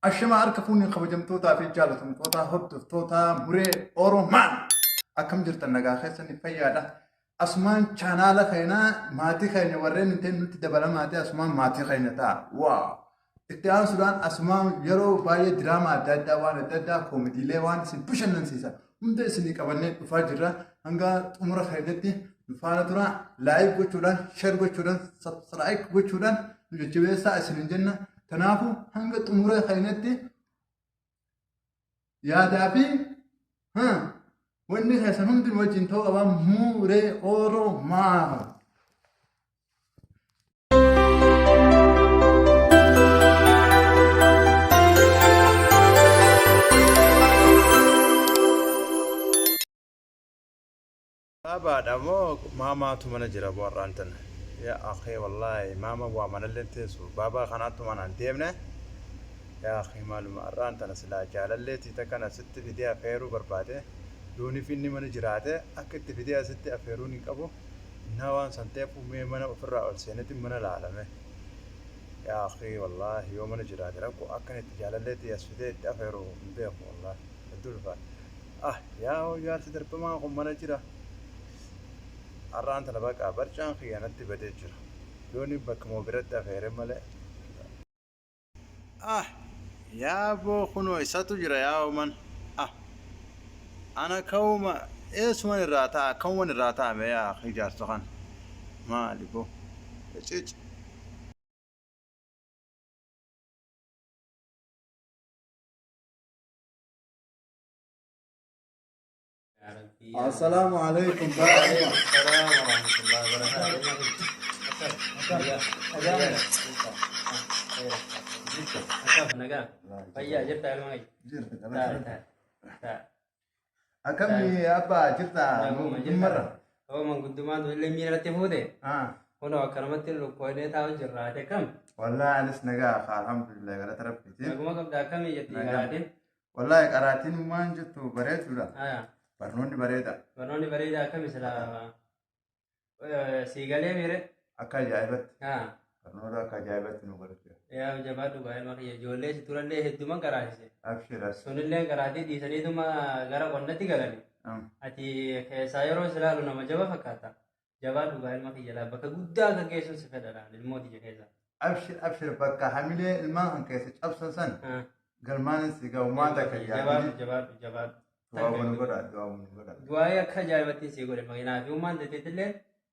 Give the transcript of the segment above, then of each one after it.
Ashama harka fuunni kabajamtootaa fi jaalatamtoota hordoftoota Muree Oromaan akkam jirtan nagaa keessanii fayyaadha. Asumaan chaanaala keenyaa maatii keenya warreen hin ta'in nutti dabalamaatii asumaan maatii keenya ta'a. Waaw! Itti aansuudhaan asumaan yeroo baay'ee diraamaa adda addaa waan adda addaa koomediilee waan isin bashannansiisan hunda isinii qabannee dhufaa jirra. Hanga xumura keenyatti nu faana tura. Laayik gochuudhaan, sheer gochuudhaan, sabsiraayik gochuudhaan nu jajjabeessaa isinin jenna. Kanaafuu hanga xumura keenyatti yaadaa fi wanni keessan hundi nu wajjin ta'uu qaba. Muree Oromaa. Baabaadha moo maamaatu mana jira boo har'aan tana yaa akhii wallaahi maama waa manallee hin teessu baabaa kanaattu mana hin deemne yaa akhii maaluma har'aan tana silaa jaalallee tiita kana sitti fidee afeeruu barbaade yooniif inni mana jiraate akka itti fidee asitti afeeruun hin qabu innaa waan san ta'eefu mee mana ofirraa ol seenetin mana laala mee yaa akhii wallaahi yoo mana jiraate rakkoo akkan itti jaalallee tiyya as fidee itti afeeru hin beeku wallaahi hedduu ulfaata Ah yaa hoo jaarsi darbamaan kun mana jira har'aan tana baqaa barcaan kiyya natti badee jira yooni bakkuma biratti afeere malee ah yaa boo kunoo isatu jira yaa man ah ana ka'uma eessuman irraa ta'a akkamuman irraa ta'a mee yaa akhi jaarsa kana maali boo ecic. Assalaamu alaikum. Waalaikumsalam warahmatullahi wabarakatuh. Akkam nagaa? Fayyaa jirta ilma kiyya? Jirta Ta'a galata. ta'a ta'a. Akkami abbaa jirta Naguma jirta. dhimmarra? Hoo manguddummaan illee miila irratti fuute? Ah, Kunoo akkanumatti lukkoolee taa'u jirra. Ati akkam? wallahi anis nagaa alhamdulillah galata rabbiiti. Naguma qabda akkamii jetti Nagaa. garaatiin? Wallahi qaraatiin waan jettu bareeduudha. Aya. Barnoonni bareeda. Barnoonni bareedaa akkami sila sii galee miire? Akka ajaa'ibatti. Haa. Barnoota akka ajaa'ibatti nu godhate. Yaa jabaadhu gaa ilma kiyya ijoollee si turallee hedduman qaraasise. Abshir as. Sunillee qaraatii dhiisaniituma gara qonnatti galani. Ati keessaa yeroo si ilaalu nama jaba fakkaata. Jabaadhu gaa ilma kiyya laa bakka guddaa akka geessuun si fedha laal ilmoo tiyya keessaa. Abshir abshir bakka hamilee ilmaan kan keessa cabsan san galmaan si ga'u takka Jabaadhu yaadini. jabaadhu jabaadhu. Du'aawwan godha du'aawwan godha. Du'aayii akka ajaa'ibatti sii godhe makinaa fi ummaan teteetillee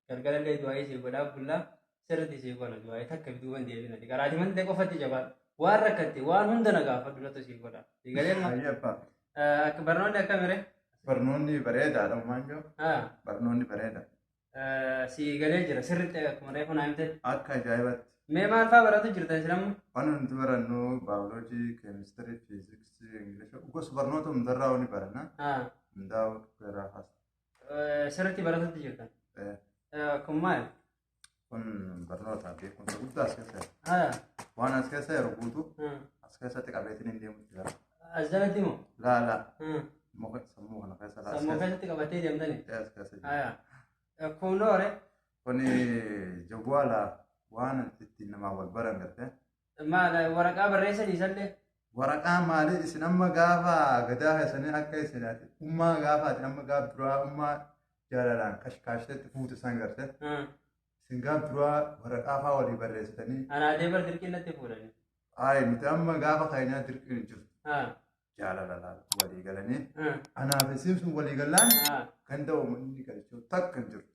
galgalallee du'aayii sii godhaa bullaa sirriitti sii godha du'aayii takka duuban deebinati qaraatii mantee qofatti jabaadhu waan rakkatte waan hunda na gaafadhu natu sii godha. Sii galee ma Hayyee abbaa. akka barnoonni akkamire? Barnoonni bareedaadha uumaan jiru. Barnoonni bareeda. Sii galee jira sirriitti akkuma reefu naa himte. Akka ajaa'ibatti. Mee maal fa'aa baratu jirtan isin amma? Waan nuti barannu baayoloojii, keemistirii, fiiziksii, ingilishi gosa barnoota hundarraa ni baranna. Hundaa irraa kaasa. Sirriitti baratutti jirtan. Kun maal? Kun barnoota beekumsa guddaa as keessa jira. Waan as keessa jiru guutuu as keessatti qabeetiin hin deemu jira. As jalatti moo? Laa laa. Muka sammuu kana keessa laa. Sammuu keessatti qabatee deemtani? As keessa jira. Kun noore? Kuni jawwaala waan ittiin namaa wal baran gartee. Maal waraqaa barreessanii isallee? Waraqaa maalii isin amma gaafa gadaa keessanii akka isin ati ummaa gaafa ati amma gaaf duraa ummaa jaalalaan kashkaashteetti fuute san garte. Isin gaaf duraa waraqaa faa walii barreessitanii. Anaatee bar dirqiin natti fuudhanii. Ayi nuti amma gaafa keenyaa dirqiin hin jirtu. Jaalala laala walii galanii. Anaaf isin sun walii gallaan ganda uummanni galchuu takka hin jirtu.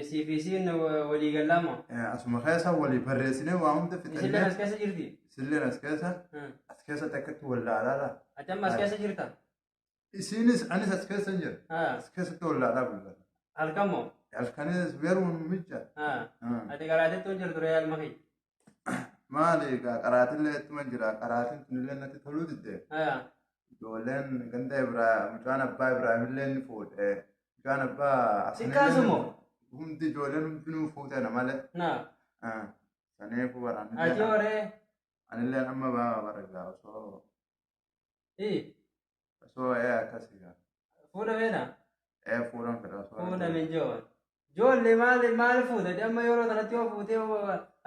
Sii fi isiin walii gallaa moo? Asuma keessa walii barreessinee waa hunda Isilleen fixannee. as keessa jirti? Isilleen as keessa as keessatti akkatti wallaalaa. Ati amma as keessa jirta? Isiinis anis as keessa hin jiru. As keessatti wallaalaa bulbala. Halkan moo? Halkanis yeroo micha. Ati qaraatetti hin jirtu ree ilma kiyya. Maali egaa qaraatillee ittuma jira qaraatiin tunillee natti toluu didde. Ijoolleen ganda Ibraahim mucaan abbaa Ibraahimillee ni fuudhe. Mucaan abbaa Si kaasu moo? Hundi ijoolleen hundinuu fuute na malee. Na. Saniifuu bara Ati horee? Anilleen amma baaba bara gaa osoo osoo ee akkasii gaa. Fuudha feena? Ee fuudhan fedha osoo. Fuudha minjoo. Ijoollee maal maal fuute amma yeroo kanatti yoo fuutee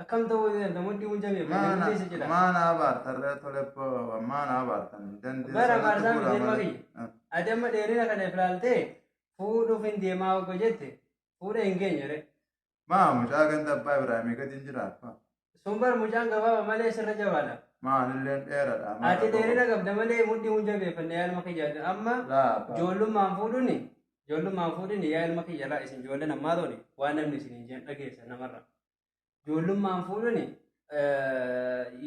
akkam ta'uu deemta mudhii kun jabeeffate mudhii si jedha. Maana abaartan ree tole maana abaartan dandeessa. Bara abaarsaa miti ilma kiyya. Ati amma dheerina kana ilaaltee fuudhuuf hin deemaa hogga jette fuudha hin geenye ree. Maa mucaa ganda abbaa Ibraahimii gadi hin jiraatu. Sun bar mucaan gabaaba malee sirra jabaadha. Maalilleen dheeradha. Ati dheerina qabda malee mudhii hun jabeeffanne yaa ilma kiyya amma ijoollummaan fuudhuuni ijoollummaan fuudhuuni yaa ilma kiyya laa isin ijoolleen ammaa tooni waan namni isin hin jeen dhageessa namarra. Ijoollummaan fuudhuuni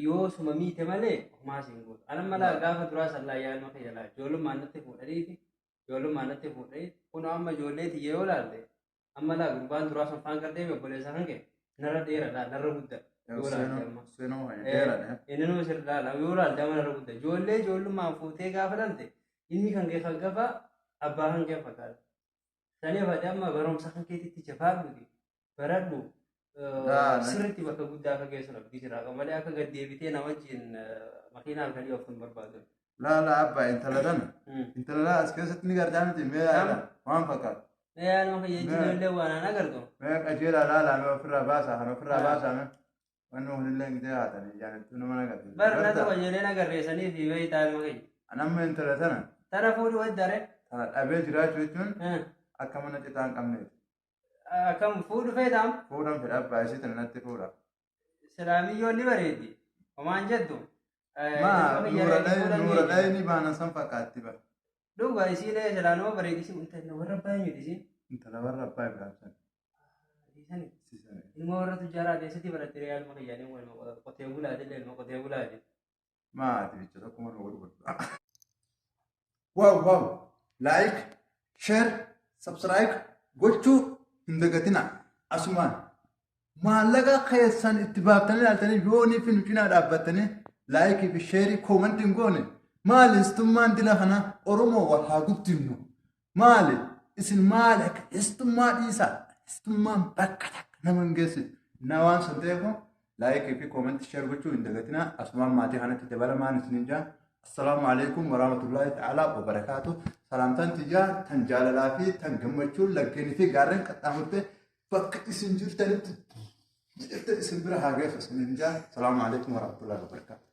yoo suma miite malee homaa isin gootu. Anamma laa gaafa duraa sallaa yaa ilma kiyya laa ijoollummaan natti fuudhaniiti ijoollummaan natti fuudhanii kun amma ijoollee tiyya yoo laalte amma laa gurbaan duraa sun faan gardeeme obboleessa kan kee narra dheera laa narra gudda. Yoo laalte amma. Seenoo dheeradha. Inni nuu sirra laala yoo laalte amma narra gudda. Ijoollee ijoollummaan fuutee gaafa dhalte inni kan kee kan gafa abbaa kan kee fakkaata. Saniif ati amma barumsa kan keetitti jabaadhuuti baradhu sirriitti bakka guddaa akka geessu abdii sirraa qaba malee akka gad deebitee nama wajjin makiinaa halkanii of hin barbaadu. Laa laa abbaa intala tana. Intala laa as keessatti ni gartaa miti mee laa waan fakkaatu. Mee yaa nama kiyya jechuun illee waan aan agartu. Mee qajeelaa laalaa mee ofirraa baasaa kan ofirraa baasaa mee. Wanni kunillee gidee haatanii jaanattuu nama nagarti. Bar na tokko jedhee nagarreessanii fi beeytaa ilma kiyya. Anamma intala tana. Tana fuudhu waddare. Tana dhabee jiraachuu jechuun akka mana citaa hin qabneeti. Akkam fuudhu feetaam? Fuudhan fedha abbaa isii tana natti fuudha. Silaamiyyoon ni bareeddi. Homaan jettu. Maa nuura dhayini baana san fakkaatti bara. Dhuga isiilee silaa nama bareeddi isiin intala warra abbaa eenyuti isiin? Intala warra abbaa Ibraahim san. Isani. Ilma warra tujjaaraa keessatti baratte re'aa ilma kiyyaanii ilma qotee bulaati illee ilma qotee bulaati. Maati bicha tokkuma nu gurgurta. Wow wow like share subscribe gochuu hin dagatina asumaan maallaqa keessan itti baaftanii ilaaltanii yoonii fi nu cinaa dhaabbattanii laayikii fi sheerii koomantii hin goone maali histummaan dila kana Oromoo wal haa guddifnu maali isin maali akka histummaa dhiisaa histummaan bakka takka nama hin geessitu na waan san ta'eef laayikii fi koomantii sheer gochuu hin dagatinaa asumaan maatii kanatti dabalamaan isinin jaa Assalaamu alaikum warahmatullahi ta'ala wabarakaatu. Salaamtaan tiyyaa tan jaalalaa fi tan gammachuu laggeenii fi gaarreen qaxxaamurte bakka isin jirtanitti jirte isin bira haa geessu isinin jaa. Assalaamu alaikum warahmatullahi wabarakaatu.